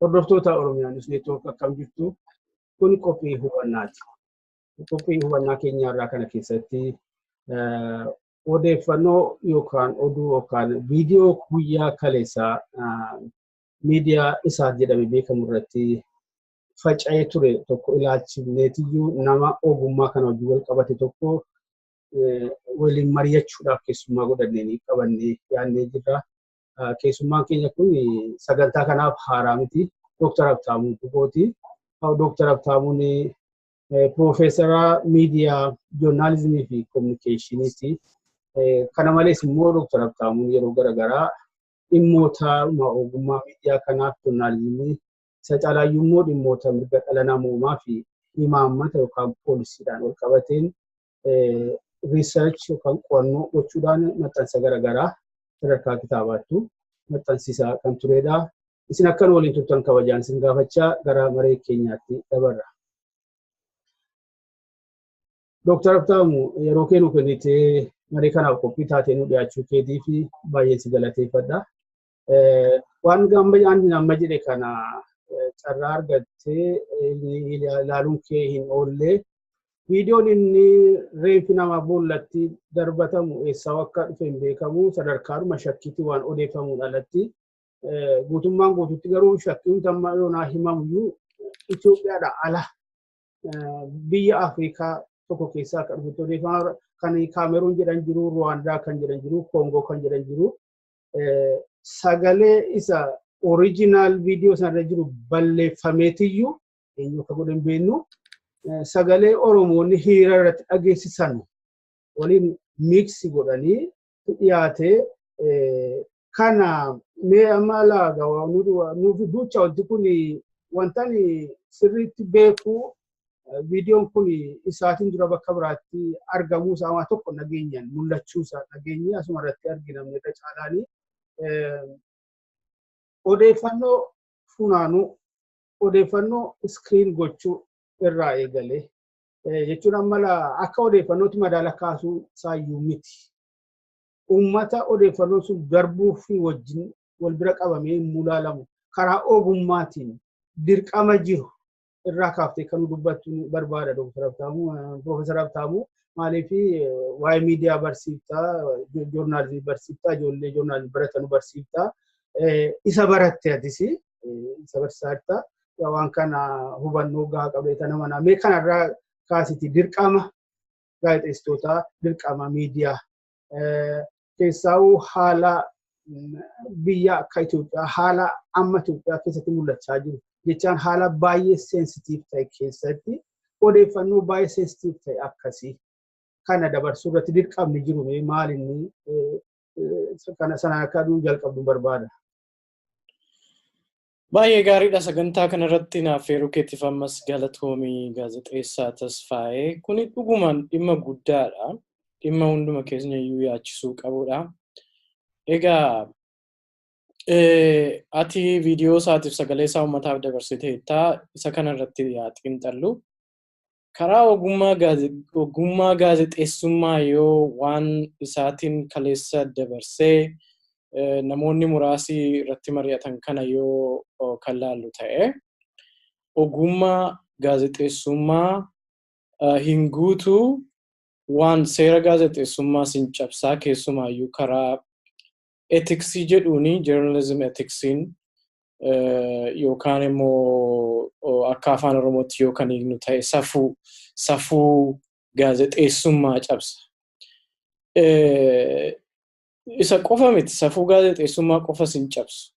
Hordoftoota Oromiyaa News Network, akkam jirtu? Kun qophii hubannaati. Qophii hubannaa keenya irraa kana keessatti odeeffannoo yookaan oduu yookaan viidiyoo guyyaa kaleessaa miidiyaa isaat jedhame beekamu irratti faca'ee ture tokko ilaalchifneetiyyuu nama ogummaa kana wajjin wal qabate tokko waliin mari'achuudhaaf keessummaa godhannee qabannee dhiyaannee jirra. Keessummaan keenya kun sagantaa kanaaf haaraa miti. Dooktar Habtaamuu Tuqooti. Dooktar Habtaamuun piroofeesara miidiyaa, joornaalizimii fi kominikeeshiniiti. Kana malees immoo Dooktar Habtaamuun yeroo garaagaraa dhimmoota ogummaa miidiyaa kanaaf, joornaalizimii, isa caalaayyuu immoo dhimmoota mirga dhala namoomaa fi imaammata yookaan poolisiidhaan wal qabateen research yookaan qo'annoo gochuudhaan maxxansa garaagaraa sadarkaa kitaabaattu maxxansiisaa kan turedha. Isin akkan waliin turtan kabajaan isin gaafachaa gara maree keenyaatti dabarra. Dooktar Habtaamu, yeroo kee nu kennitee maree kanaaf qophii taatee nu dhiyaachuu keetii fi baay'een si galateeffadha. Waan amma jedhe kana carraa argattee ilaaluun kee hin oolle. Viidiyoon inni reenfi namaa boollatti darbatamu eessaa akka dhufe hin beekamu, sadarkaadhuma shakkiitti waan odeeffamuun alatti guutummaan guututti garuu shakkiin amma yoonaa himamuyyuu Itoophiyaadha ala biyya Afrikaa tokko keessaa akka dhufetti odeeffama. Kan Kaameruun jedhan jiru, Ruwaandaa kan jedhan jiru, Koongoo kan jedhan jiru. Sagalee isa original viidiyoo sanarra jiru balleeffameetiyyuu, eenyu akka godhe hin beeknu, sagalee Oromoonni hiriira irratti dhageessisan waliin mix godhanii dhiyaate. Kana mee amma laaga nuuf duucha. Wanti kun wanta sirriitti beeku, viidiyoon kun isaatiin dura bakka biraatti argamuu isaa waan tokko nageenyaan mul'achuu isaa nageenyi asuma irratti argina. Irra caalaanii odeeffannoo funaanuu, odeeffannoo screen gochuu irraa eegalee jechuun amma akka odeeffannootti madaala kaasuu isaayyuu miti. Uummata odeeffannoon sun darbuu fi wajjin wal bira qabamee hin mulaalamu, karaa ogummaatiin dirqama jiru irraa kaaftee kan dubbattu barbaada. Dr. Habtaamuu, Piroofeesar Habtaamuu, maaliif waa'ee miidiyaa barsiiftaa, joornaalizimii barsiiftaa, ijoollee joornaalizimii baratanu barsiiftaa, isa baratte, atis isa barsiisaa, waan kana hubannoo gahaa qabdee nama naa. Mee kanarraa kaasiti dirqama gaazexeessitootaa, dirqama miidiyaa, keessaa'uu haala biyya akka Itoophiyaa, haala amma Itoophiyaa keessatti mul'achaa jiru jechaan, haala baay'ee sensitiif ta'e keessatti odeeffannoo baay'ee sensitiif ta'e akkasii kana dabarsuu irratti dirqamni jiru maal inni? Kana sana akka nu jalqabdu barbaada. Baay'ee gaariidha. Sagantaa kanarratti naaf feeruu keetiif ammas galatoomii, gaazexeessaa Tasfaayee. Kuni dhugumaan dhimma guddaadha. Dhimma hunduma keenya iyyuu yaachisuu qabudha. Egaa ati viidiyoo isaatiif sagalee isaa uummataaf dabarsiteetta, isa kanarratti yaa xiinxallu. Karaa ogummaa gaazexeessummaa yoo waan isaatiin kaleessa dabarsee namoonni muraasi irratti mari'atan kana yoo kan laallu ta'e, ogummaa gaazexeessummaa hin guutuu, waan seera gaazexeessummaa sin cabsaa. Keessumaayyuu karaa ethicsii jedhuuni, journalism ethicsiin yookaan immoo akka afaan Oromootti yoo kan hiiknu ta'e safuu gaazexeessummaa cabsa. Isa qofa miti, safuu gaazexeessummaa qofa sin cabsu.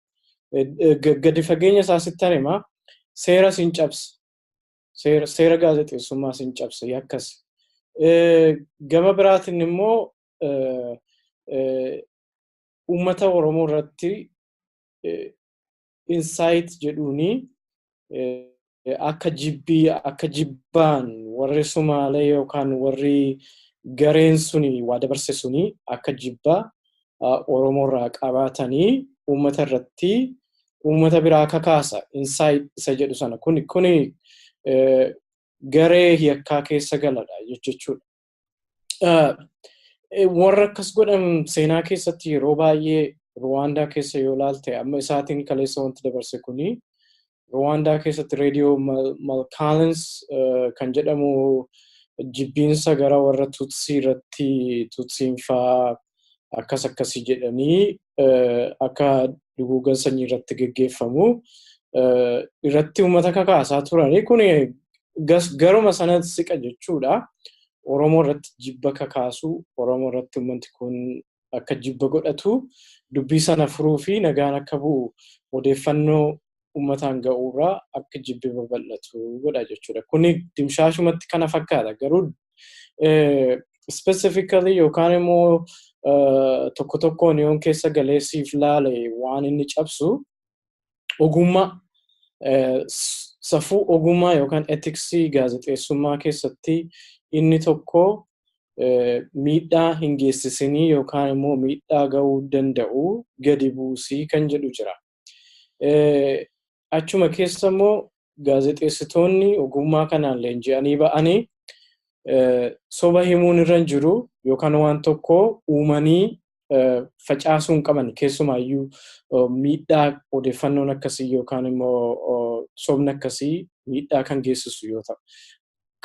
Gadi fageenya isaa sittan himaa, seera sin cabsa. Seera gaazexeessummaa sin cabsa yakkas. Gama biraatiin immoo uummata Oromoo irratti incite jedhuuni Akka jibbii, akka jibbaan warri Sumaalee yookaan warri gareen suni waa dabarse suni akka jibbaa Oromoorraa qabaatanii uummata irratti, uummata biraa kakaasa incite isa jedhu sana, kuni garee yakkaa keessa galadha jechuudha. Warra akkas godhan seenaa keessatti yeroo baay'ee Ruwaandaa keessa yoo ilaalte, amma isaatiin kaleessa wanti dabarse kuni, Ruwaandaa keessatti reediyoo Mille Collines kan jedhamu jibbiinsa gara warra Tutsii irratti, Tutsiin faa akkas akkasii jedhanii akka duguugan sanyii irratti geggeeffamu irratti uummata kakaasaa turanii, kun garuma sanatti siqa jechuudha. Oromoo irratti jibba kakaasuu, Oromoo irratti uummanni kun akka jibba godhatu, dubbii sana furuu fi nagaan akka bu'u odeeffannoo uummataan ga'uurraa akka jibbi babal'atu godha jechuudha. Kuni dimshaashumatti kana fakkaata. Garuu specifically yookaan immoo tokko tokkoon yoon keessa galee siif laale, waan inni cabsu ogummaa, safuu ogummaa yookaan ethicsii gaazexeessummaa keessatti inni tokko miidhaa hin geessisinii yookaan immoo miidhaa ga'uu danda'u gadi buusii kan jedhu jira. Achuma keessa immoo gaazexeessitoonni ogummaa kanaan leenji'anii ba'anii soba himuun irra hin jiru yookaan waan tokko uumanii facaasuu hin qaban, keessumaayyuu miidhaa odeeffannoon akkasii yookaan immoo sobni akkasii miidhaa kan geessisu yoo ta'u.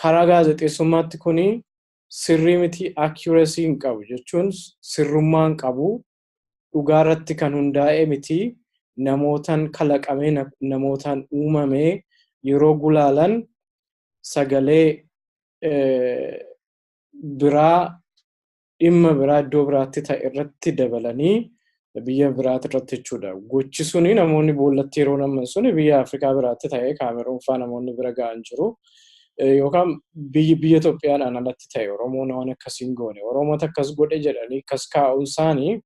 Karaa gaazexeessummaatti kuni sirrii miti, accuracy hin qabu jechuun sirrummaa hin qabu, dhugaa irratti kan hundaa'e miti, namootaan kalaqamee, namootaan uumamee, yeroo gulaalan sagalee biraa, dhimma biraa iddoo biraatti ta'e irratti dabalanii, biyya biraatti irratti jechuudha. Gochi suni namoonni boollatti yeroo namman suni biyya Afrikaa biraatti ta'e, Kaameruun fa'aa namoonni bira ga'an jiru. Yookaan biyya Itoophiyaadhaan alatti ta'e, Oromoon waan akkasii hin goone. Oromoota akkas godhe jedhanii akkas kaa'uun isaanii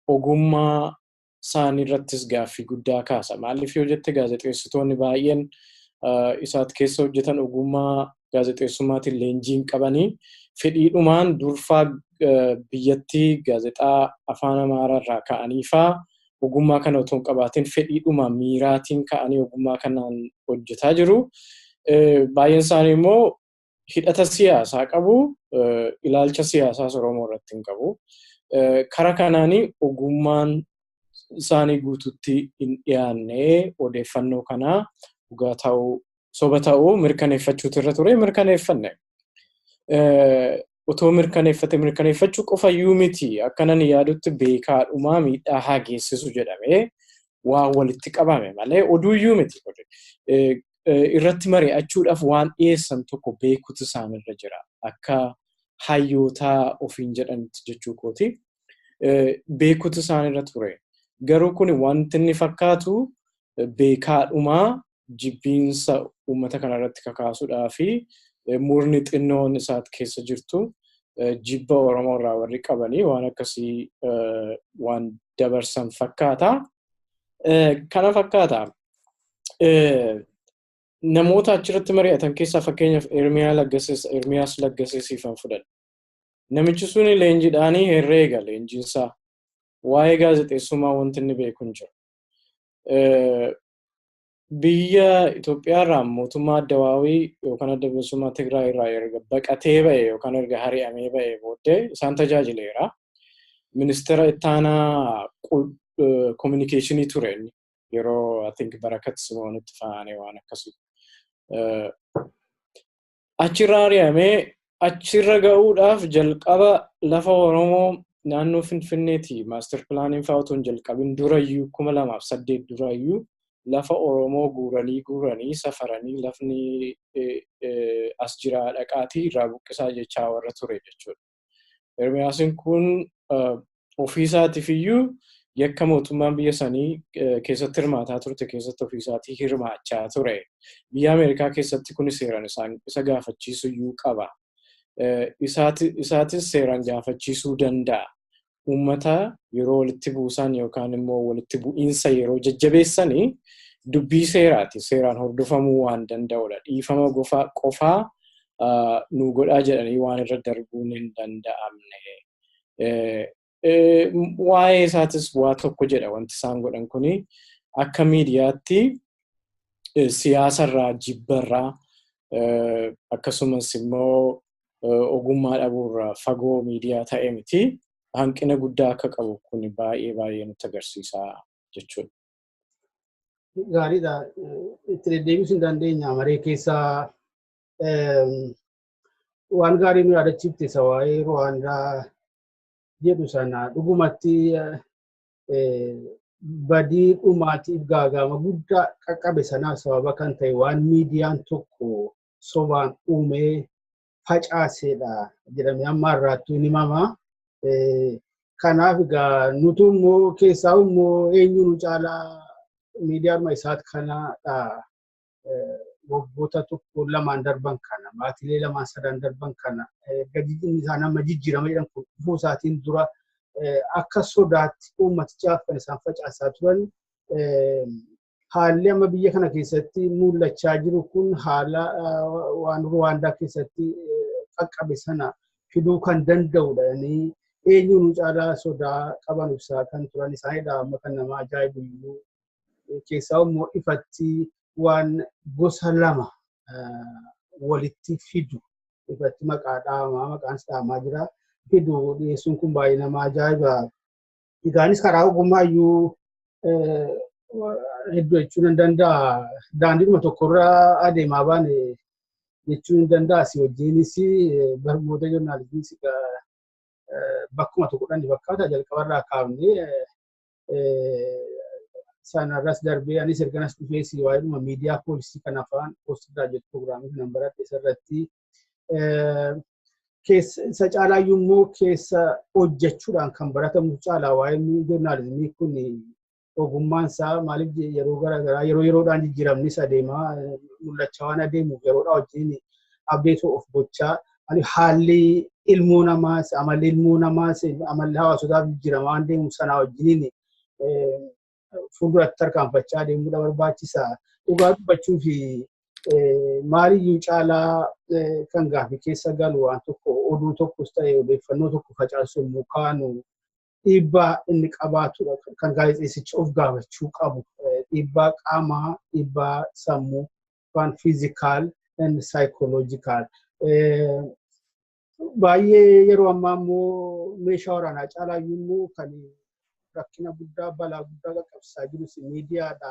ogummaa isaanii irrattis gaaffii guddaa kaasa. Maaliif yoo jette, gaazexeessitoonni baay'een isaat keessa hojjetan ogummaa gaazexeessummaatiin leenjii hin qabanii, fedhiidhumaan durfaa biyyattii gaazexaa afaan Amaaraa irraa ka'anii faa ogummaa kana otoo hin qabaatin fedhiidhuma miiraatiin ka'anii ogummaa kanaan hojjetaa jiru. Baay'een isaanii immoo hidhata siyaasaa qabu, ilaalcha siyaasaas Oromoo irratti hin qabu. Kara kanaanii ogummaan isaanii guututti hin dhiyaanne, odeeffannoo kanaa dhugaa ta'uu soba ta'uu mirkaneeffachuutu irra ture, mirkaneeffanne. Otoo mirkaneeffate, mirkaneeffachuu qofayyuu miti, akka nan yaadutti beekaadhumaa miidhaa haa geessisu jedhamee waa walitti qabame malee oduuyyuu miti. Irratti mari'achuudhaaf waan dhiyeessan tokko beekutu isaanirra jira. Akka hayyootaa ofiin jedhanitti jechuu kooti. Beekutu isaanirra ture. Garuu kun wanti inni fakkaatu beekaadhumaa jibbiinsa uummata kanarratti kakaasuudhaa fi murni xinnoon isaat keessa jirtu jibba Oromoo irraa warri qabanii waan akkasii waan dabarsan fakkaata. Kana fakkaata. Namoota achirratti mari'atan keessaa fakkeenyaaf Ermiyaas Laggasee siifan fudhadha. Namichi suni leenjiidhaanii herreega leenjiinsaa. Waa'ee gaazexeessummaa wanti inni beeku hin jiru. Biyya Itoophiyaa irraa mootummaa Addawaawii yookaan Adda Bilisummaa Tigraay irraa erga baqatee ba'e yookaan erga hari'amee ba'e booddee isaan tajaajileera. Ministeera ittaanaa communicationii ture inni yeroo, I think, Barakat Simoonitti fa'aanii waan akkasii. Achirraa ari'amee achirra ga'uudhaaf jalqaba lafa Oromoo naannoo Finfinneeti master planiin fa'aa otoo hin jalqabin durayyuu, 2008 durayyuu, lafa Oromoo guuranii guuranii safaranii lafni as jiraa dhaqaatii irraa buqqisaa jechaa warra ture jechuudha. Ermiyaasin kun ofiisaatiif iyyuu yakka mootummaan biyya sanii keessatti hirmaataa turte keessatti ofiisaatii hirmaachaa ture. Biyya Ameerikaa keessatti kun seeraan isaan isa gaafachiisu iyyuu qaba. Isaatis seeraan gaafachiisuu danda'a. Uummata yeroo walitti buusan yookaan immoo walitti bu'iinsa yeroo jajjabeessanii Dubbii seeraati. Seeraan hordofamuu waan danda'udha. Dhiifama qofaa nu godhaa jedhanii waan irra darbuun hin danda'amne. Waa'ee isaatis waa tokko jedha. Wanti isaan godhan kuni akka miidiyaatti siyaasarraa, jibbarraa, akkasumas immoo ogummaa dhabuurraa fagoo miidiyaa ta'e miti. Hanqina guddaa akka qabu kun baay'ee baay'ee nutti agarsiisa jechuudha. Gaariidha. Itti deddeebisuu hin dandeenya. Maree keessaa waan gaarii nu yaadachiifte, isa waa'ee Ruwaandaa jedhu sana. Dhugumatti badii dhumaatiif gaagama guddaa qaqqabe sanaaf sababa kan ta'e waan miidiyaan tokko sobaan uumee facaasedha jedhamee amma har'aattuu ni himama. Kanaaf egaa nutu immoo keessaa immoo eenyu nu caalaa miidiyaadhuma isaat kanadha. Waggoota tokko lamaan darban kana, baatilee lamaan sadan darban kana, gadi isaan amma jijjiirama jedhan kun dhufuu isaatiin dura akka sodaatti uummatichaaf kan isaan facaasaa turan, haalli amma biyya kana keessatti mul'achaa jiru kun haala waan Ruwaandaa keessatti qaqqabe sana fiduu kan danda'udha. Eenyu nu caalaa sodaa qaban ibsaa kan turan isaanidha. Amma kan nama ajaa'ibu iyyuu keessaa immoo ifatti waan gosa lama walitti fidu, ifatti maqaa dhaamaa, maqaan dhaamaa jira, fidu dhiyeessuun kun baay'ee nama ajaa'iba. Egaanis karaa ogummaa iyyuu hedduu jechuun hin danda'a. Daandiidhuma tokkorra adeemaa baane jechuun hin danda'a. Si wajjinis barnoota joornaalizimiis bakkuma tokkodhaan fakkaata jalqabarraa kaafnee. Sanarras darbee anis erganas dhufees waa'eedhuma miidiyaa policy kan afaan post graduate programii kanan baradhe isarratti isa caalaayyuu immoo keessa hojjechuudhaan kan baratamu caalaa waa'een joornaalizimii kun ogummaan isaa maaliif yeroo garaagaraa yeroo yeroodhaan jijjiiramnis adeemaa mul'achaa waan adeemuuf, yeroodhaa wajjin update of gochaa, haalli ilmoo namaas, amalli ilmoo namaas, amalli hawaasotaaf jijjiiramaa waan deemuuf, sanaa wajjiniin fuulduratti tarkaanfachaa adeemuudha barbaachisa. Dhugaa dubbachuu fi maaliyyuu caalaa kan gaaffii keessa galu, waan tokko, oduu tokkos ta'e odeeffannoo tokko facaasu yommuu kaanu, dhiibbaa inni qabaatudha kan gaazexeessichi of gaafachuu qabu. Dhiibbaa qaamaa, dhiibbaa sammuu, waan physical and psychological. Baay'ee yeroo ammaa immoo meeshaa waraanaa caalaayyuu immoo kan rakkina guddaa, balaa guddaa qaqqabsiisaa jirus miidiyaadha.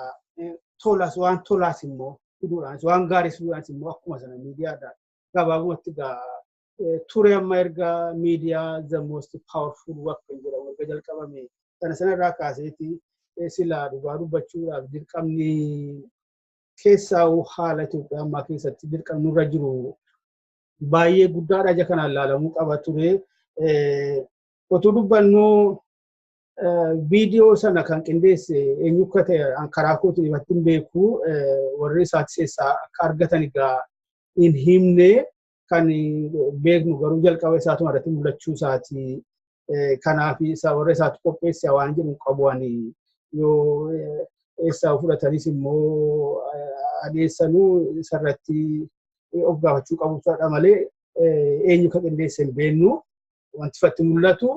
Tolas waan tolaas immoo fiduudhaanis, waan gaariis fiduudhaanis immoo akkuma sana miidiyaadha. Gabaabumatti egaa ture amma erga miidiyaa the most powerful weapon jedhamu erga jalqabame sana sanarraa kaaseeti, silaa dhugaa dubbachuudhaaf dirqamni keessaa haala Itoophiyaa ammaa keessatti dirqamni nurra jiru baay'ee guddaadha, ija kanaan ilaalamuu qaba ture. Otuu dubbannuu viidiyoo sana kan qindeesse eenyu akka ta'e karaa kootiin ifatti hin beeku. Warri isaatti keessaa akka argatan egaa hin himne. Kan beeknu garuu jalqaba isaatuma irratti mul'achuu isaati. Kanaaf isa warra isaatti qopheesse waan jedhu qabu ani. Yoo eessaa fudhatanis immoo adeessanuu isarratti of gaafachuu qabu malee, eenyu akka qindeesse hin beeknu. Wanti ifatti mul'atu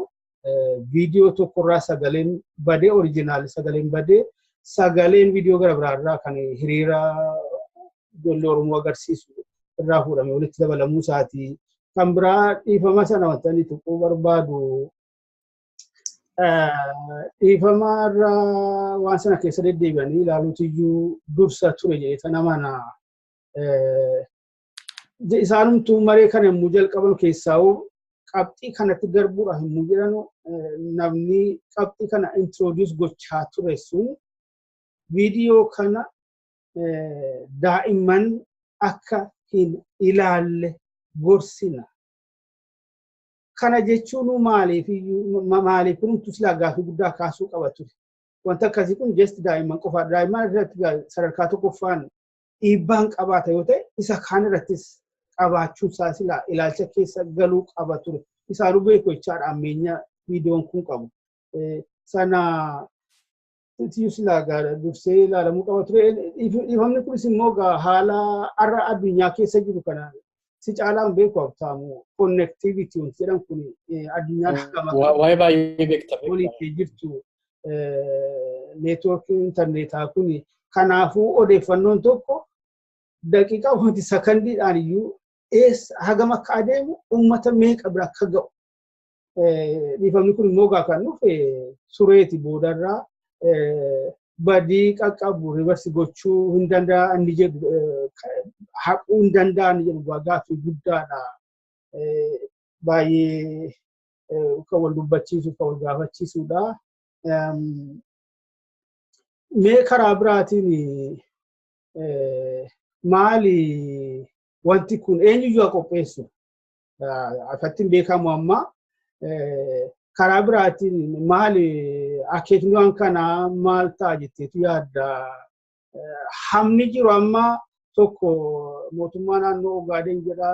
viidiyoo tokkorraa sagaleen badee, original sagaleen badee, sagaleen viidiyoo gara biraarraa kan hiriira ijoollee Oromoo agarsiisu irraa fuudhamee walitti dabalamuu isaati. Kan biraa dhiifama sana wanta inni tuquu barbaadu, dhiifama irraa waan sana keessa deddeebi'anii ilaaluutu iyyuu dursa ture jedhee amana. Isaanumtuu maree kana yommuu jalqaban keessaa'uu qabxii kanatti garbuudhaaf yommuu jedhanu, namni qabxii kana introduce gochaa ture sun viidiyoo kana daa'imman akka hin ilaalle gorsina. Kana jechuun maaliif maaliif kunumtu silaa gaaffii guddaa kaasuu qaba ture. Wanta akkasii kun just daa'imman qofa. Daa'imman irratti sadarkaa tokkoffaan dhiibbaan qabaata yoo ta'e, isa kaan irrattis qabaachuun isaa silaa ilaalcha keessa galuu qaba ture. Isaanuu beeku jechaadha ammeenya viidiyoon kun qabu. Sana Silaa dursee ilaalamuu qaba ture. Dhiifamni kunis immoo haala har'a addunyaa keessa jiru kana si caalaan beeku, Habtaamu, connectivity wanti jedhan kun addunyaan Waa'ee baay'ee beekta. Walitti jirtu neetwoorkiin intarneetaa kun, kanaafuu odeeffannoon tokko daqiiqaa wanti sakandiidhaan iyyuu eessa hagam akka adeemu, uummata meeqa bira akka ga'u. Dhiifamni kun immoo kan dhufe sureeti boodarraa badii qaqqabu reverse gochuu hin danda'an jedhu, haquu hin danda'an jedhu gaaffii guddaadha. Baay'ee kan wal dubbachiisu, kan wal gaafachiisudha. Mee karaa biraatiin maali wanti kun, eenyuyyuu haa qopheessu? Akkattiin beekamu amma karaa biraatiin maali akeekni waan kanaa, maal ta'a jetteetu yaadda? Hamni jiru amma tokko mootummaa naannoo Ogaaden jedha,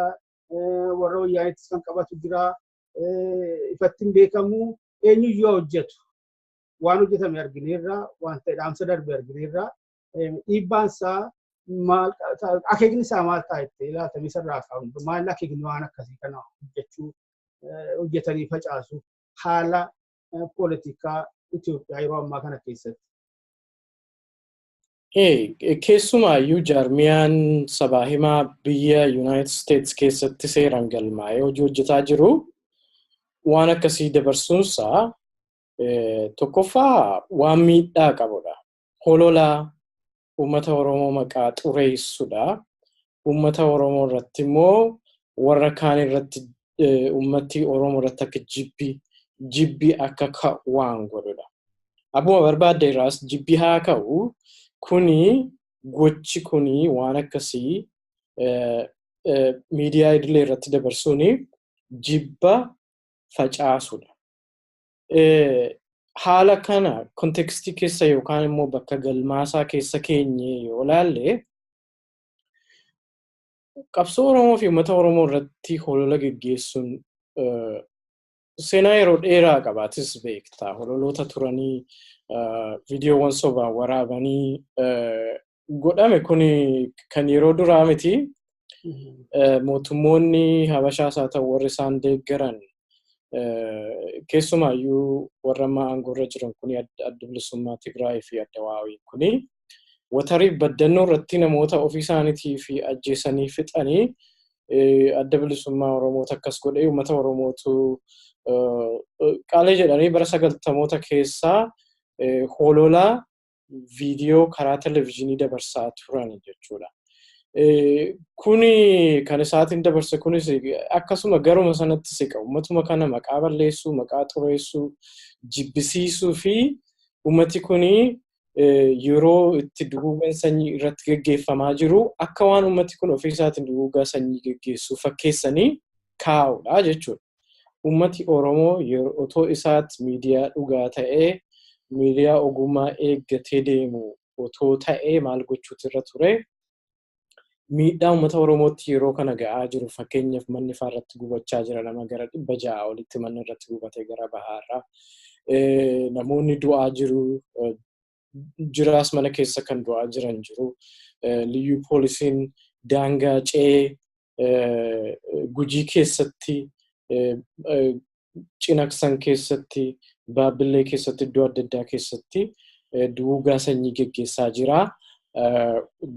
warra wayyaanittis kan qabatu jira. Ifatti hin beekamu, eenyuyyuu haa hojjetu. Waan hojjetame argineerra, waan ta'e dhaamsa darbe argineerra. Dhiibbaan isaa maal, akeekni isaa maal ta'a jettee ilaaltamii sarraa ka'u? Maal akeekni waan akkasii kana hojjechuu, hojjetanii facaasu, haala poolitikaa Itoophiyaa yeroo ammaa kana keessatti? Keessumaayyuu jaarmiyaan sabaa himaa biyya United States keessatti seeraan galmaa'ee hojii hojjetaa jiru waan akkasii dabarsuunsaa tokkoffaa waan miidhaa qabudha. Hololaa uummata Oromoo maqaa xureessudha. Uummata Oromoo irratti immoo warra kaan irratti, uummati Oromoo irratti akka jibbi akka ka'u waan godhudha. Abbuma barbaadde irraas jibbi haa ka'u, kuni gochi kuni waan akkasii miidiyaa idilee irratti dabarsuun jibba facaasudha. Haala kana context keessa yookaan immoo bakka galmaasaa keessa keenye yoo ilaalle, qabsoo Oromoo fi uummata Oromoo irratti holola geggeessuun seenaa yeroo dheeraa qabaatis beekta. Hololoota turanii, viidiyoowwan sobaan waraabanii godhame kun kan yeroo duraa miti. Mootummoonni Habashaas haa ta'u warri isaan deeggaran, keessumaayyuu warra amma aangoorra jiran kuni, Adda Bilisummaa Tigraay fi Adda Waawii kuni, watarii baddannoo irratti namoota ofii isaaniitii fi ajjeesanii fixanii, Adda Bilisummaa Oromoota akkas godhee, uummata Oromootu qaalee jedhanii bara 90moota keessaa hololaa viidiyoo karaa televizyiinii dabarsaa turan jechuudha. Kuni kan isaatiin dabarse kunis akkasuma garuma sanatti siqa. Uummatuma kana maqaa balleessuu, maqaa xureessuu, jibbisiisuu fi uummati kuni yeroo itti duguugaan sanyii irratti geggeeffamaa jiru akka waan uummati kun ofii isaatiin duguugaa sanyii geggeessuu fakkeessanii kaa'uudha jechuudha. Uummati Oromoo otoo isaatti miidiyaa dhugaa ta'ee, miidiyaa ogummaa eeggatee deemu otoo ta'ee, maal gochuutu irra ture? Miidhaa uummata Oromootti yeroo kana ga'aa jiru, fakkeenyaaf manni faa irratti gubachaa jira, nama gara 600 olitti manni irratti gubatee gara bahaarraa. Namoonni du'aa jiru. Jiraas mana keessa kan du'aa jiran jiru. Liyyuu poolisiin daangaa ce'ee Gujii keessatti, Cinaksan keessatti, Baabbillee keessatti, iddoo adda addaa keessatti duguugaa sanyii geggeessaa jira.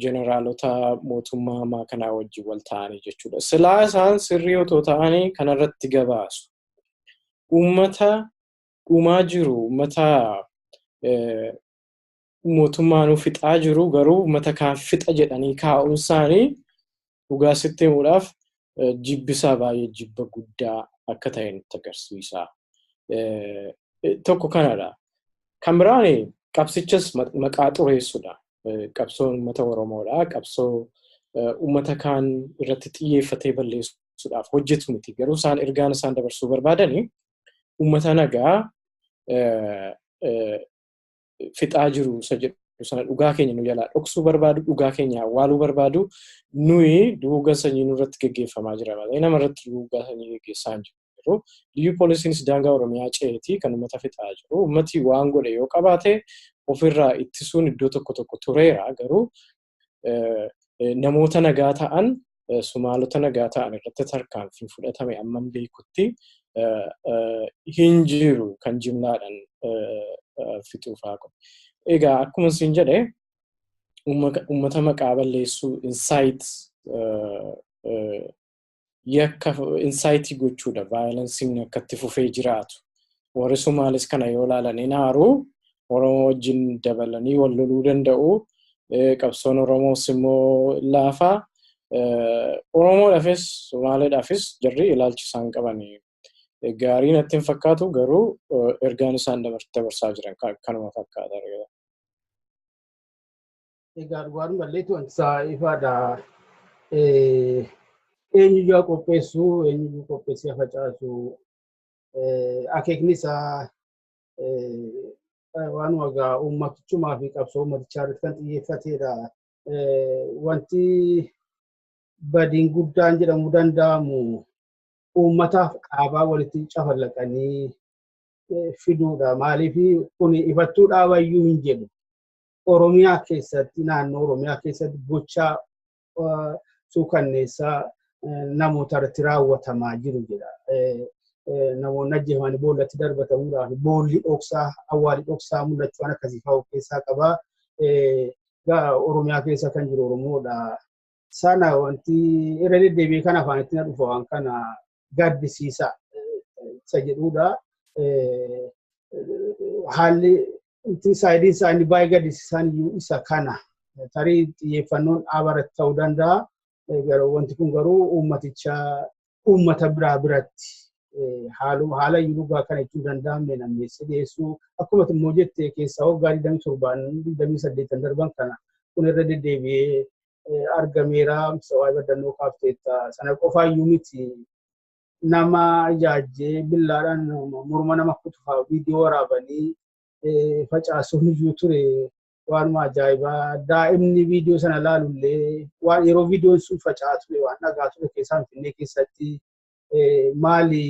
Jeneraalota mootummaa ammaa kanaa wajjin wal ta'anii jechuudha. Silaa isaan sirrii otoo ta'anii kanarratti gabaasu. Uummata dhumaa jiru, uummata mootummaanuu fixaa jiru garuu uummata kaan fixa jedhanii kaa'uun isaanii dhugaa sitti himuudhaaf jibbisaa baay'ee jibba guddaa akka ta'e nutti agarsiisa. Tokko kanadha. Kan biraan qabsichas maqaa xureessudha. Qabsoon uummata Oromoodha. Qabsoo uummata kaan irratti xiyyeeffatee balleessuudhaaf hojjetu miti. Garuu isaan ergaan isaan dabarsuu barbaadanii uummata nagaa fixaa jiru isa jedhu sana dhugaa keenya nu jalaa dhoksuu barbaadu, dhugaa keenya awwaaluu barbaadu. Nuyi duguuggaa sanyii nurratti geggeeffamaa jira malee nama irratti duguuggaa sanyii geggeessaa hin jiru. Liyyuu poolisiinis daangaa Oromiyaa ce'eeti kan uummata fixaa jiru. Uummati waan godhe yoo qabaate Ofirraa ittisuun iddoo tokko tokko tureera, garuu namoota nagaa ta'an, Sumaalota nagaa ta'an irratti tarkaanfiin fudhatame amman beekutti hin jiru kan jimlaadhaan fixuufaa kun. Egaa akkuma isin jedhe, uummata maqaa balleessuu, incite, yakka incite gochuudha, violenceiin akka itti fufee jiraatu. Warri Sumaalis kana yoo ilaalan hin aaru, Oromoo wajjin dabalanii wal loluu danda'u. Qabsoon Oromoos immoo laafaa. Oromoodhaafis Somaaleedhaafis jarri ilaalchi isaan qaban gaarii natti hin fakkaatu, garuu ergaan isaan dabarsaa jiran kanuma fakkaata. Egaa dhugaan malleetu wanti isaa ifaadha. Eenyuyyuu qopheessu, eenyuyyuu qopheessee facaasu, akeekni isaa waan wagaa uummatichumaa fi qabsoo uummatichaa irratti kan xiyyeeffatedha. Wanti badiin guddaan jedhamuu danda'amu uummataaf dhaabaa walitti cafallaqanii fiduudha. Maaliif kun ifattuu dhaabayyuu hin jedhu. Oromiyaa keessatti, naannoo Oromiyaa keessatti gochaa suukanneessaa namoota irratti raawwatamaa jiru jedha. Namoonni ajjeefamanii boollatti darbatamuudhaaf boolli dhoksaa, awwaalli dhoksaa mul'achuu waan akkasii fa'aa of keessaa qaba. Oromiyaa keessa kan jiru Oromoodha. Sana wanti irra deddeebi'ee kan afaanitti na dhufa waan kana gaddisiisa isa jedhudha. Haalli sideiin isaa inni baay'ee gaddisiisaan iyyuu isa kana. Tarii xiyyeeffannoon dhaaba irratti ta'uu danda'a. Garuu wanti kun garuu uummaticha uummata biraa biratti haala iyyuu dhugaa kana jechuun danda'amne nammeessee dhiyeessuu, akkuma immoo jette keessaa waggaa 27, 28 darban kana kun irra deddeebi'ee argameera. Waa'ee baddannoo kaafteetta, sana qofaayyuu miti, nama ijaajjee billaadhaan morma nama kutufaa viidiyoo waraabanii facaasuun iyyuu ture. Waanuma ajaa'ibaa, daa'imni viidiyoo sana ilaalullee waan yeroo viidiyoon sun faca'aa ture waan dhagaa ture keessaa Finfinnee keessatti maali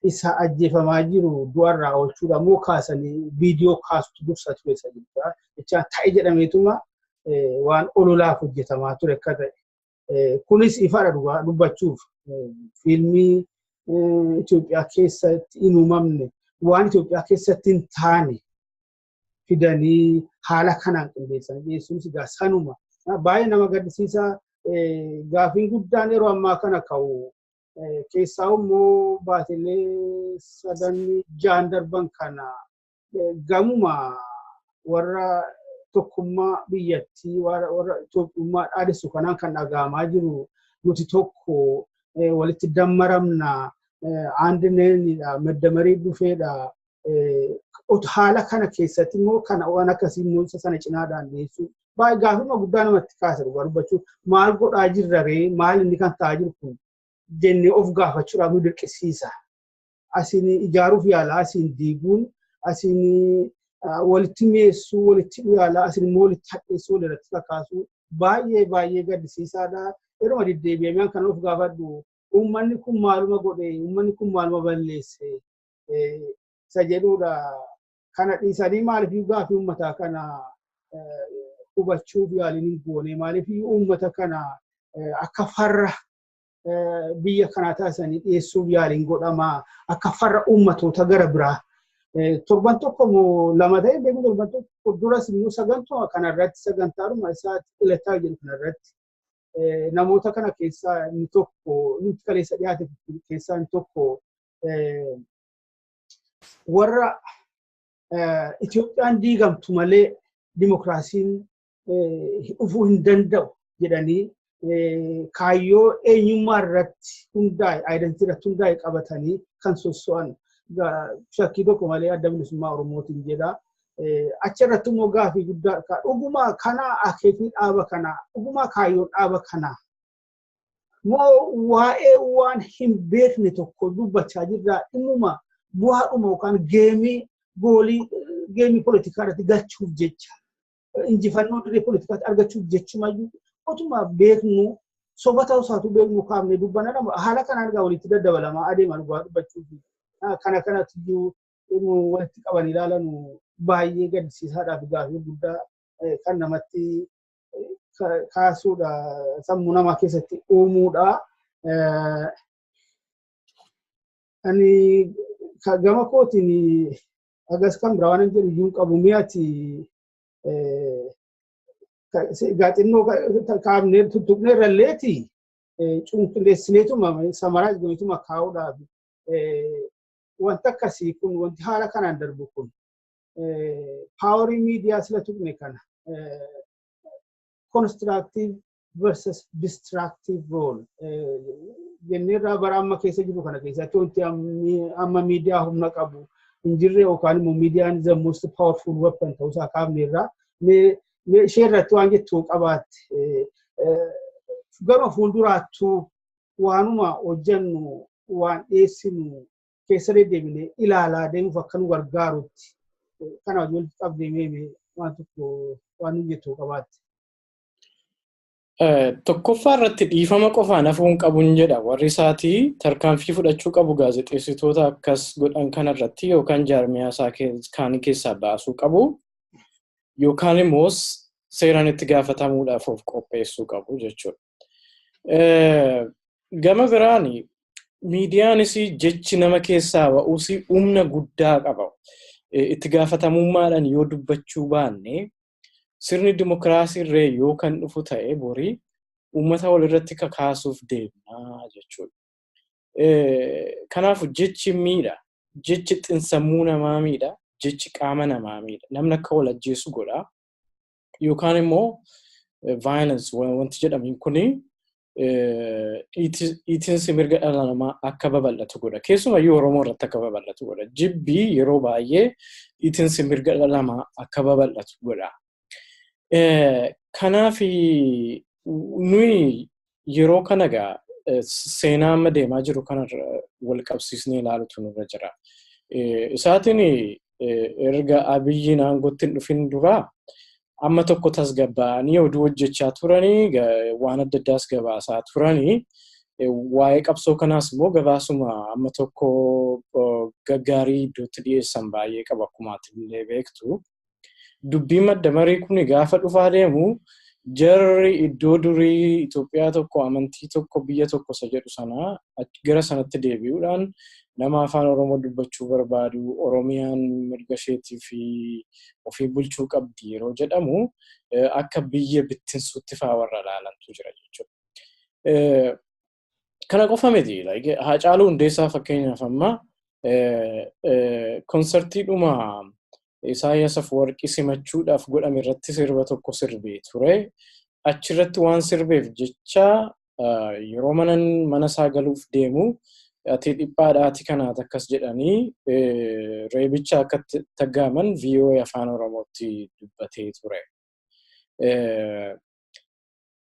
isa ajjeefamaa jiru du'arraa oolchuudha moo kaasanii viidiyoo kaasutu dursa ture isa jira jechaan ta'e jedhameetuma waan ololaaf hojjetamaa ture akka ta'e. Kunis ifaadha. Dhugaa dubbachuuf fiilmii Itoophiyaa keessatti hin uumamne, waan Itoophiyaa keessatti hin taane fidanii haala kanaan qindeessanii dhiyeessuunis egaa sanuma. Baay'ee nama gaddisiisa. Gaafiin guddaan yeroo ammaa kana ka'u, keessaa immoo baatilee sadan ja'an darban kana gamuma warra tokkummaa biyyattii, warra Itoophiyummaa dhaadessu kanaan kan dhaga'amaa jiru, nuti tokko, walitti dammaramna, aandineenidha, maddamarii dhufeedha. Haala kana keessatti immoo kana waan akkasii immoo isa sana cinaadhaan dhiyeessuu baay'ee gaafuma guddaa namatti kaasa. Dhugaa dubbachuu, maal godhaa jirra ree, maal inni kan ta'aa jiru kun jennee of gaafachuudhaaf nu dirqisiisa. Asiin ijaaruuf yaala, asiin diiguun, asiin walitti mi'eessuu, walitti yaalaa, asiin immoo walitti hadheessuu, walirratti kakaasuu baay'ee baay'ee gaddisiisaadha. Yeruma deddeebi'amee kan of gaafadhu, uummanni kun maaluma godhe, uummanni kun maaluma balleesse isa jedhudha. Kana dhiisanii maaliif gaafii uummataa kana hubachuuf yaaliin hin goone? Maaliif uummata kana akka farra biyya kanaa taasisanii dhiyeessuuf yaaliin godhama, akka farra uummatoota gara biraa? Torban tokko moo lama ta'e beeku, torban tokko duras immoo sagantuma kanarratti, sagantaadhuma isaa ilataa jedhu kanarratti, namoota kana keessaa inni tokko, nuti kaleessa dhiyaate keessaa inni tokko, warra Itoophiyaan diigamtu malee dimokiraasiin dhufuu hin danda'u jedhanii kaayyoo eenyummaa irratti hundaa'e, identity irratti hundaa'e qabatanii kan sosso'an, shakkii tokko malee Adda Bilisummaa Oromootiin jedha. Achi irratti immoo gaafii guddaa, dhuguma kana akeekni dhaaba kanaa, dhuguma kaayyoon dhaaba kanaa moo waa'ee waan hin beekne tokko dubbachaa jirraa, dhimmuma bu'aadhuma yookaan gameii goalii gameii poolitikaa irratti galchuuf jecha, injifannoo dirree poolitikaatti argachuuf jechumayyuu otuma beeknu, soba ta'uu isaatu beeknu kaafne dubbanna? Haala kanaan egaa walitti daddabalamaa adeema. Dhugaa dubbachuuf kana kanatti iyyuu Walitti qaban ilaalan baay'ee gaddisiisaadhaaf gaafii guddaa kan namatti kaasuudha, sammuu namaa keessatti uumuudha. Ani gama kootiin agas kan biraa waan jedhu iyyuu hin qabu. Mi'aati gaaxinnoo kaafnee tuttuqnee irralleeti cunqilleessineetuma summarize goonetuma kaa'uudhaaf, wanta akkasii kun, wanti haala kanaan darbu kun, powerii miidiyaa sila tuqne kana, constructive versus destructive role jenneerraa, bara amma keessa jiru kana keessatti wanti amma miidiyaa humna qabu hin jirre yookaan immoo miidiyaan the most powerful weapon ta'uusaa kaafneerraa, mee ishee irratti waan jettu qabaatte, gama fuulduraattuu waanuma hojjennu, waan dhiyeessinu keessa deddeebinee ilaalaa deemuuf akka nu gargaarutti kana wajjin walitti qabdee mee waan tokko waan nu jettu qabaatte. Tokkoffaa irratti dhiifama qofaan hafuu hin qabuun jedha. Warri isaatii tarkaanfii fudhachuu qabu gaazexeessitoota akkas godhan kanarratti, yookaan jaarmiyaa isaa kaan keessaa baasuu qabu yookaan immoo seeraan itti gaafatamuudhaaf of qopheessuu qabu jechuudha. Gama biraan miidiyaanis jechi nama keessaa ba'uus humna guddaa qaba. Itti gaafatamummaadhaan yoo dubbachuu baanne, sirni dimokiraasii irree yoo kan dhufu ta'e, borii uummata walirratti kakaasuuf deemnaa jechuudha. Kanaaf jechi miidha. Jechi xinsammuu namaa miidha. Jechi qaama namaa miidha. Namni akka wal ajjeesu godha. Yookaan immoo violence wanti jedhamu kuni dhiitinsi mirga dhala namaa akka babal'atu godha. Keessumayyuu Oromoo irratti akka babal'atu godha. Jibbii yeroo baay'ee dhiitinsi mirga dhala namaa akka babal'atu godha. Kanaaf nuyi yeroo kana egaa seenaa amma deemaa jiru kana wal qabsiisnee ilaalutu nurra jira. Isaatiin erga Abiyyiin aangootti hin dhufin duraa amma tokko tasgabbaa'anii oduu hojjechaa turanii, waan adda addaas gabaasaa turanii, waa'ee qabsoo kanaas immoo gabaasuma amma tokko gaggaarii iddootti dhiyeessan baay'ee qaba, akkuma ati illee beektu. Dubbiin madda marii kun gaafa dhufaa deemu, jarri iddoo durii Itoophiyaa tokko, amantii tokko, biyya tokko isa jedhu sana gara sanatti deebi'uudhaan, nama afaan Oromoo dubbachuu barbaadu, Oromiyaan mirga isheetii fi ofii bulchuu qabdi yeroo jedhamu akka biyya bittinsuutti fa'aa warra ilaalantu jira jechuudha. Kana qofa miti. Haacaaluu Hundeessaa fakkeenyaaf amma konsertiidhuma Isaayyaas Afwerqii simachuudhaaf godhame irratti sirba tokko sirbee ture. Achirratti waan sirbeef jecha yeroo mana isaa galuuf deemu, ati dhiphaadha, ati kanaat akkas jedhanii reebicha akka taggaaman VOA Afaan Oromootti dubbatee ture.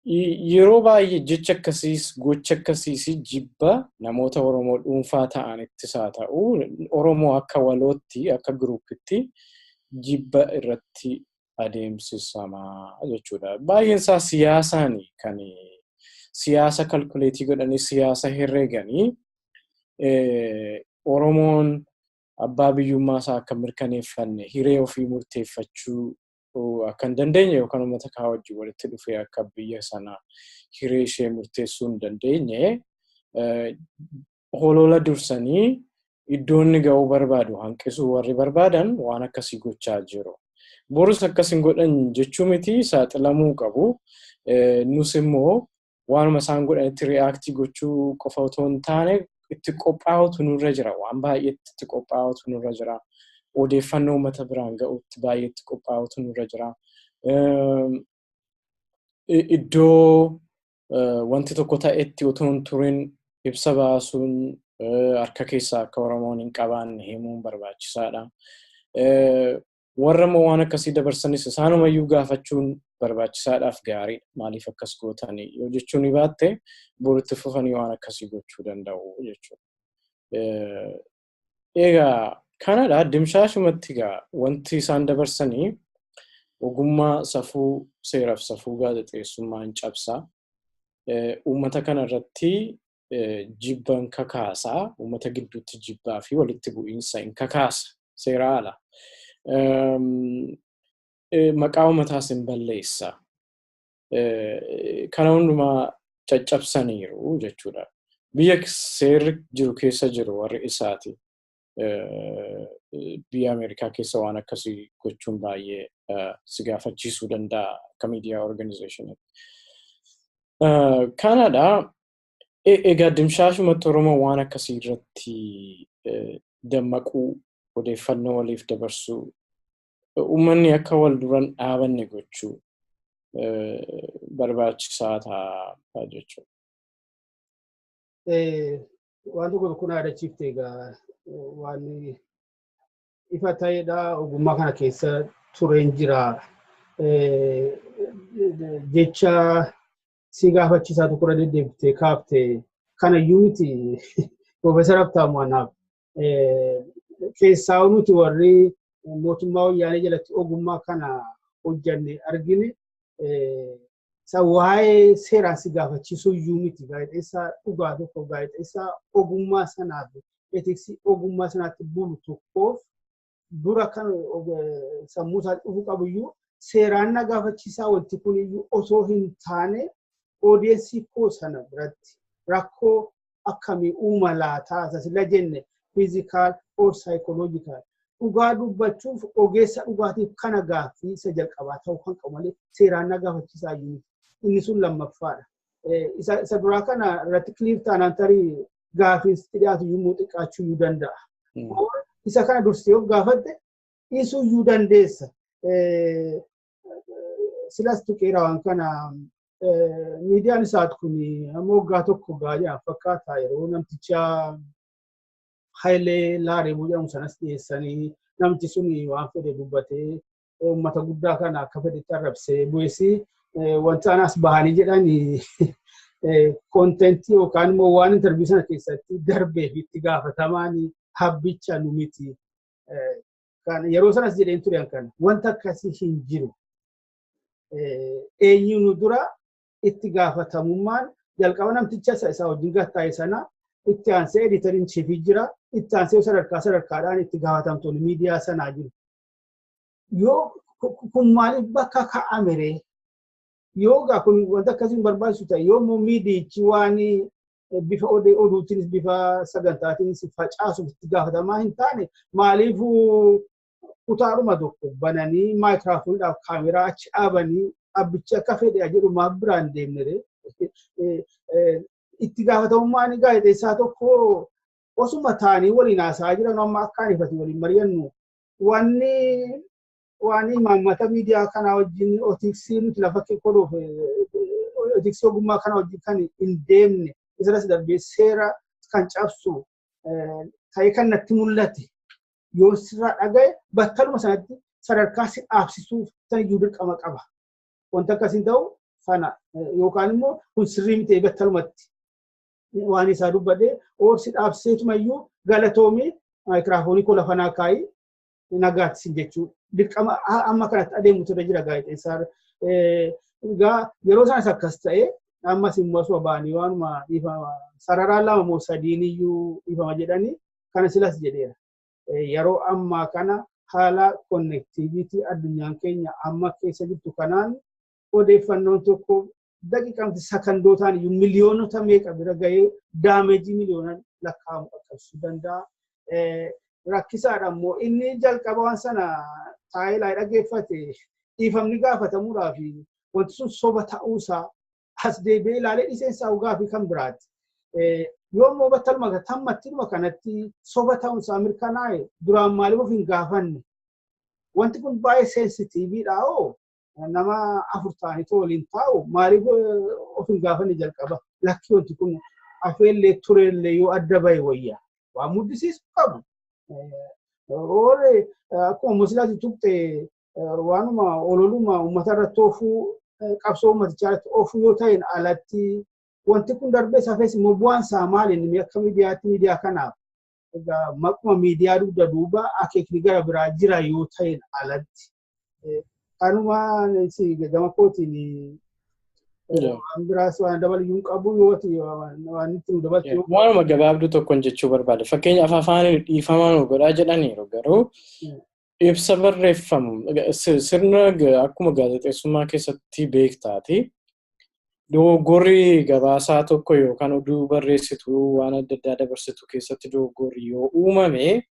Yeroo baay'ee jecha akkasiis, gocha akkasiis jibba namoota Oromoo dhuunfaa ta'anittis haa ta'u, Oromoo akka walootti, akka groupitti jibba irratti adeemsisamaa jechuudha. Baay'een isaa siyaasaan, kan siyaasa calculate godhanii, siyaasa herreeganii, Oromoon abbaa biyyummaa isaa akka mirkaneeffanne, hiree ofii murteeffachuu akka hin dandeenye, yookaan uummata kaa wajjin walitti dhufee akka biyya sana hiree ishee murteessuu hin dandeenye holola dursanii iddoo inni ga'uu barbaadu hanqisuu warri barbaadan waan akkasii gochaa jiru. Borus akkas hin godhan jechuu miti, saaxilamuu qabu. Nus immoo waanuma isaan godhanitti react gochuu qofa otoo hin taane itti qophaa'utu nurra jira. Waan baay'eetti itti qophaa'utu nurra jira. Odeeffannoo uummata biraan ga'utti baay'eetti qophaa'utu nurra jira. Iddoo wanti tokko ta'etti otoo hin turin ibsa baasuun, harka keessaa akka Oromoon hin qabaanne himuun barbaachisaadha. Warra immoo waan akkasii dabarsanis isaanumayyuu gaafachuun barbaachisaadhaaf gaariidha. Maaliif akkas gootanii yoo jechuun ni baatte, boritti fufanii waan akkasii gochuu danda'u jechuudha. Egaa kanadha. Dimshaashumatti egaa wanti isaan dabarsanii ogummaa safuu, seeraaf safuu gaazexeessummaa hin cabsaa. Uummata kana irratti jibban kakaasaa, uummata gidduutti jibbaa fi walitti bu'iinsa hin kakaasa. Seera ala. Maqaa uummataas hin balleessa. Kana hundumaa caccabsaniiru jechuudha. Biyya seerri jiru keessa jiru warri isaati. Biyya Ameerikaa keessa waan akkasii gochuun baay'ee si gaafachiisuu danda'a akka miidiyaa organization. Kanadha. Egaa dimshaashumatti Oromoo waan akkasii irratti dammaquu, odeeffannoo waliif dabarsuu, uummanni akka wal duran dhaabanne gochuu barbaachisaa ta'a jechuudha. Waan tokko tokko na yaadachiifte. Egaa waan ifa ta'edha, ogummaa kana keessa tureen jira. Jecha si gaafachiisaa tokko irra deddeebitee kaafte kanayyuu miti, Piroofeesar Habtaamu, anaaf keessaa nuti warri mootummaa Wayyaanee jalatti ogummaa kana hojjanne argine isa waa'ee seeraan si gaafachiisuu iyyuu miti. Gaazexeessaa dhugaa tokko, gaazexeessaa ogummaa sanaaf, ethics ogummaa sanaatti bulu tokkoof dura kan sammuu isaa dhufuu qabu iyyuu seeraan na gaafachiisaa wanti kun iyyuu osoo hin taane, audience koo sana biratti rakkoo akkamii uuma laataa sila jenne, physical or psychological. Dhugaa dubbachuuf ogeessa dhugaatiif kana gaaffii isa jalqabaa ta'uu kan qabu malee seeraan na gaafachiisaa iyyuu inni sun lammaffaadha. Isa duraa kana irratti clear taanaan tarii gaaffiin sitti dhiyaatu iyyuu xiqqaachuu iyyuu danda'a. Isa kana dursitee of gaafatte dhiisuu iyyuu dandeessa. Silas tuqeera waan kana. Miidiyaan isaat kun amma waggaa tokko gaariidhaan fakkaata, yeroo namticha Hayilee Laareebuu jedhamu sanas dhiyeessanii, namtichi sun waan fedhe dubbatee uummata guddaa kana akka fedhetti arrabsee bu'eessi, wanta anas bahanii jedhanii content yookaan immoo waan interview sana keessatti darbee fi itti gaafatamaan habbicha nu miti. Yeroo sanas jedheen ture kana, wanta akkasii hin jiru. Eenyu nu dura itti gaafatamummaan jalqaba namticha isa wajjin gattaa'e sana, itti aansee editor in chief jira, itti aansee sadarkaa sadarkaadhaan itti gaafatamtoonni miidiyaa sanaa jiru. Yoo kun maaliif bakka kaa'ame ree? Yoo gaa kun wanta akkasii hin barbaachisu ta'e, yoo immoo miidiyichi waan bifa oduutiinis bifa sagantaatiinis facaasuuf itti gaafatamaa hin taane, maaliif kutaadhuma tokko bananii maayikiraafooniidhaaf kaameraa achi dhaabanii abbichi akka fedhe jedhu maaf biraan deemne ree? Itti gaafatamummaan gaazexeessaa tokko osuma taanii waliin haasa'aa jiran, amma akka anifati waliin mari'annu, wanni waan imaammata miidiyaa kanaa wajjin, ethics nuti lafa kodhuuf, ethics ogummaa kana wajjin kan hin deemne, isarras darbee seera kan cabsu ta'ee kan natti mul'ate yoo sirraa dhagaye, battaluma sanatti sadarkaa si dhaabsisuuf san iyyuu dirqama qaba. Wanta akkasiin ta'u sana yookaan immoo kun sirrii miti, battalumatti waan isaa dubbadhee oorsi dhaabsiseetuma iyyuu galatoomii, maayikiraafoonii koo lafa naa kaayii, nagaatti jechuu dirqama amma kanatti adeemutu irra jira gaazexeessaa. Egaa yeroo sanas akkas ta'e, ammas immoo asuma ba'anii waanuma dhiifama sararaan lama moo sadiin iyyuu dhiifama jedhanii kana silas jedheera. Yeroo ammaa kana haala connectivity addunyaan keenya amma keessa jirtu kanaan odeeffannoon tokko daqiiqamti sakandootaan iyyuu miliyoonota meeqa bira gahee damage miliyoonaan lakkaa'amu qaqqabsiisuu danda'a. Rakkisaadha immoo inni jalqaba waan sana taa'ee ilaalee dhaggeeffate dhiifamni gaafatamuudhaaf wanti sun soba ta'uusaa as deebi'ee ilaalee dhiseensaa gaafii kan biraati. Yoo immoo battaluma tammattiidhuma kanatti soba ta'uunsaa mirkanaa'e, duraan maaliif of hin gaafanne? Wanti kun baay'ee sensitiiviidha hoo, nama afur ta'anii waliin taa'u maaliif of hin gaafanne jalqaba? Lakki, wanti kun afeellee tureellee yoo adda bahe wayya. Waan muddisiisu qabu. Oole akkuma musilaati tuqxe, waanuma ololuma uummata irratti oofuu, qabsoo uummatichaa irratti oofuu yoo ta'in alatti, wanti kun darbee safees immoo bu'aan isaa maali inni akka miidiyaatti miidiyaa kanaaf? Egaa maquma miidiyaa dugda duuba akeekni gara biraa jira yoo ta'in alatti. Kanuma gama kootiin. Waan biraas waan dabalayyuu hin qabu yoo waan itti nu dabaltu. Waanuma gabaabduu tokkoon jechuu barbaada. Fakkeenyaaf afaaniin dhiifamaa nu godhaa jedhaniiru, garuu ibsa barreeffamu sirna akkuma gaazexeessummaa keessatti beektaati. Dogoggorri gabaasaa tokko yookaan oduu barreessitu waan adda addaa dabarsitu keessatti dogoggorri yoo uumame,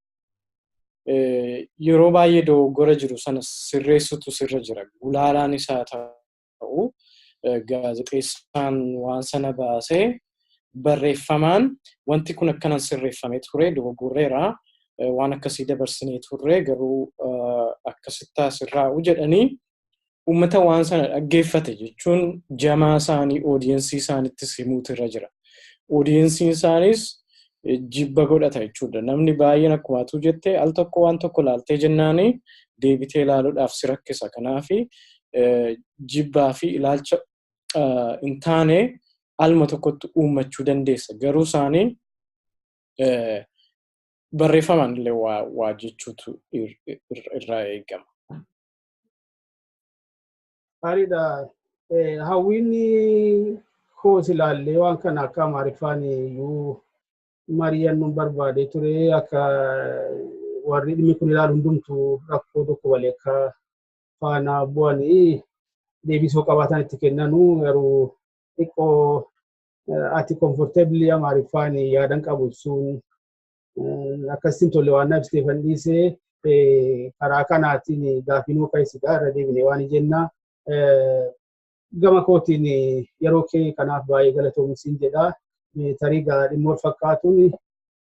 yeroo baay'ee dogoggora jiru sana sirreessutu sirra jira. Gulaalaan isaa ta'u gaazexeessaan waan sana baasee barreeffamaan wanti kun akkanan sirreeffamee ture, dogoggorreera, waan akkasii dabarsinee turre, garuu akkasitti sirraa'u jedhanii uummata waan sana dhaggeeffate jechuun jamaa isaanii, audience isaaniittis himuutu irra jira. Audienceiin isaanis jibba godhata jechuudha. Namni baay'een akkuma atuu jette al tokko waan tokko laaltee jennaani deebitee ilaaluudhaaf si rakkisa. Kanaaf jibbaa fi ilaalcha hin taane alma tokkotti uummachuu dandeessa. Garuu isaanii barreeffamaan illee waa jechuutu irraa eegama. Gaariidha. Hawwiin koos ilaallee waan kana akka Amaariffaan iyyuu mari'annuun barbaadee ture, akka warri dhimmi kun ilaalu hundumtuu rakkoo tokko malee akka faana bu'anii deebisoo qabaatan itti kennanu, garuu xiqqoo ati comfortably Amaariffaan yaadan qabu ibsuun akkasitti tolle waan na ibsiteefan dhiisee, karaa kanaatiin gaafii nuu ka'isidha, irra deebinee waan jenna. Gama kootiin yeroo kee kanaaf baay'ee galatoomi jedha. Tarii dhimma wal fakkaatuun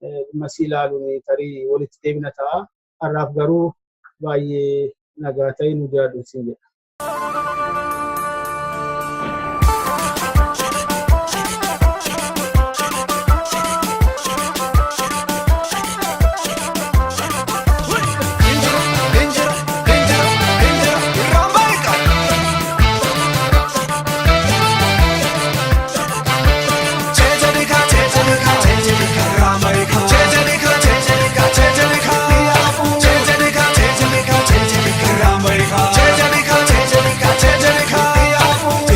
dhimma si ilaaluun tarii walitti deebina ta'a. Har'aaf garuu baay'ee nagaa ta'e, nu jiraadhu siin jedha.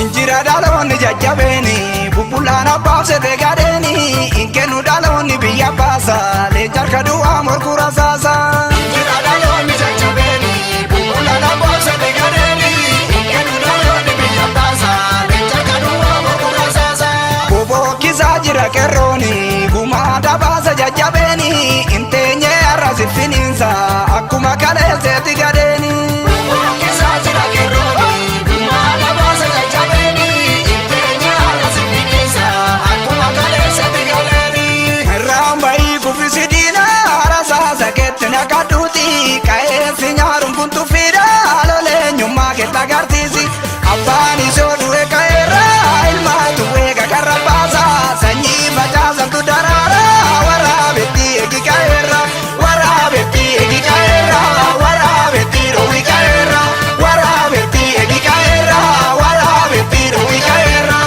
Injira dhaloonni jajjabeeni bubbulaan abbaabsete gadheeni hin kennu, dhaloonni biyya baasa, leenca harka du'aa morkuu rasaasa. Injira dhaloonni jajjabeeni bubbulaan abbaabsete gadheeni hin kennu, dhaloonni biyya baasa, leenca harka du'aa morkuu rasaasa. Bobokkisaa jira qerrooni gumaa dabaasa jajjabeeni hin teenye har'a siffiniinsa akkuma kaleesseetti gadheeni. Bobokkisaa jira qerrooni gumaa dabaasa jajjabeeni hin teenye har'a siffiniinsa akkuma kaleesseetti gadheeni. Irraan bahii kuffisi diina rasaasa keetti naqadhuuti, qa'eessi nyaaruun kun tuffiidha, loleenyummaa keetti agarsiisi. Abbaan isoo du'e ka'eerra, ilmaatu eega karra baasa, sanyii facaasantu daraara, waraabetti eegi ka'eerra, waraabetti eegi ka'eerra, waraabetti dhoowwi ka'eerra, waraabetti eegi ka'eerra, waraabetti dhoowwi ka'eerra.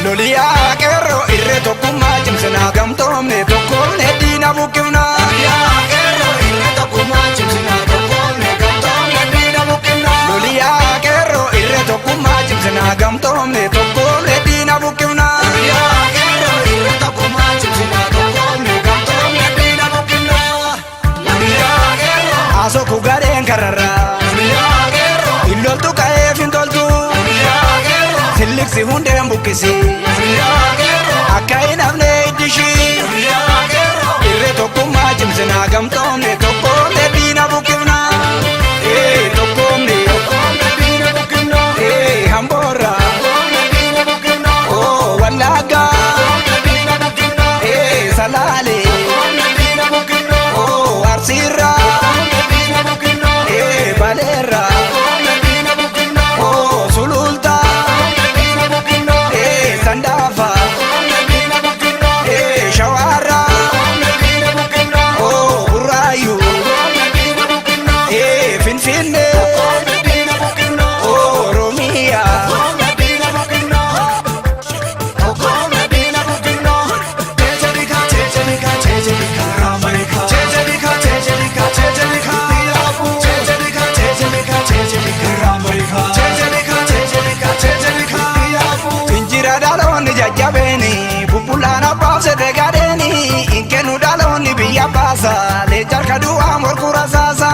Loliyaa qeerroo, irree tokkummaa cimsinaa, gamtoomne tokkoomne diina buqqifna. Loliyaa qeerroo, irree tokkummaa cimsinaa, tokkoomne gamtoomne diina buqqifna. Loliyaa qeerroo, irree tokkummaa cimsinaa, gamtoomne tokkoomne diina buqqifna. Loliyaa qeerroo, irree tokkummaa cimsinaa, tokkoomne gamtoomne diina buqqifna. Loliyaa qeerroo. Asoku gareen kararraa. Loliyaa qeerroo. Illoltu ka'eef hin toltu. Loliyaa qeerroo. Silliksi hundeen buqqisi. Loliyaa qeerroo. Akka hin hafne iddishii. Loliyaa qeerroo. Irree tokkummaa cimsinaa, gamtoomne tokkoomne diina buqqifna. Ee tokkoomne. Tokkoomne diina buqqifna. Ee hamboorra. Tokkoomne diina buqqifna. Oo wallagga. Tokkoomne diina buqqifna. Ee salaale. Tokkoomne diina buqqifna. Oo arsiirra. Tokkoomne diina buqqifna. Ee baleerra. Tokkoomne diina buqqifna. Oo sululta. Tokkoomne diina buqqifna. Ee Bubbulaan abbaabsete gadheeni hin kennu dhaloonni biyya baasa leenca harka duwwaa morkuu rasaasa.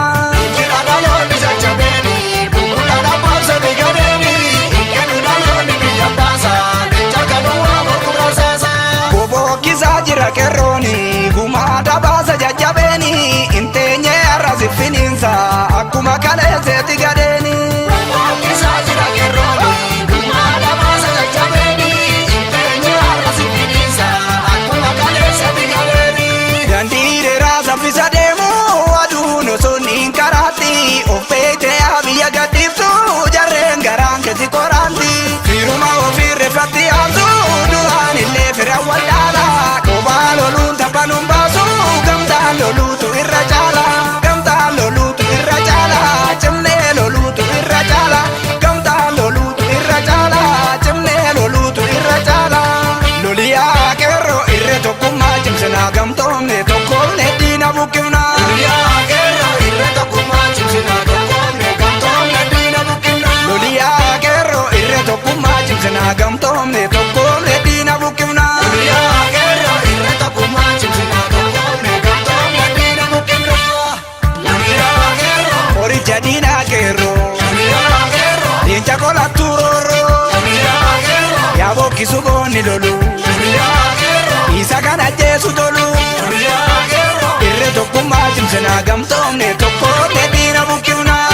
Injira dhaloonni jajjabeeni bubbulaan abbaabsete gadheeni hin kennu dhaloonni biyya baasa leenca harka duwwaa morkuu rasaasa. Bobokkisaa jira qeerrooni gumaa dabaasa jajjabeeni hin teenye arrasi finiinsa akkuma kaleesseeti gadheeni. Bobokkisaa jira qeerrooni gumaa dabaasa jajjabeeni hin teenye arrasi finiinsa akkuma kaleesseeti gadheeni. Daandii dheeraa saffisa deemu aduun osoo niin karaatti of beektee biyya gadhiiftu jarreen garaan keessi qoraanti. Firuma ofii reeffatti aantu duraan illee fira wallaala qophaa loluun taphanuun baasu gamtaan loluutu irra caala gamtaan loluutu irra caala cimnee loluutu irra caala gamtaan loluutu irra caala cimnee loluutu irra caala. Loliyaa qeerroo irree tokkummaa cimsinaa gamtoomne tokkoomne diina buqqifnaa. Loliyaa qeerroo irree tokkummaa cimsinaa tokkoomne gamtoomne diina buqqifnaa. Loliyaa qeerroo irree tokkummaa cimsinaa gamtoomne tokkoomne diina buqqifnaa. Loliyaa qeerroo irree tokkummaa cimsinaa tokkoomne gamtoomne diina buqqifnaa. Loliyaa qeerroo qoricha diinaa qeerroo. Loliyaa qeerroo leenca qolattuu roorroo. Loliyaa qeerroo yaa bokkisu goonni lolu. Loliyaa qeerroo isa kan ajjeesu tolu. Loliyaa qeerroo irree tokkummaa cimsinaa gamtoomne tokkoomne diina buqqifnaa.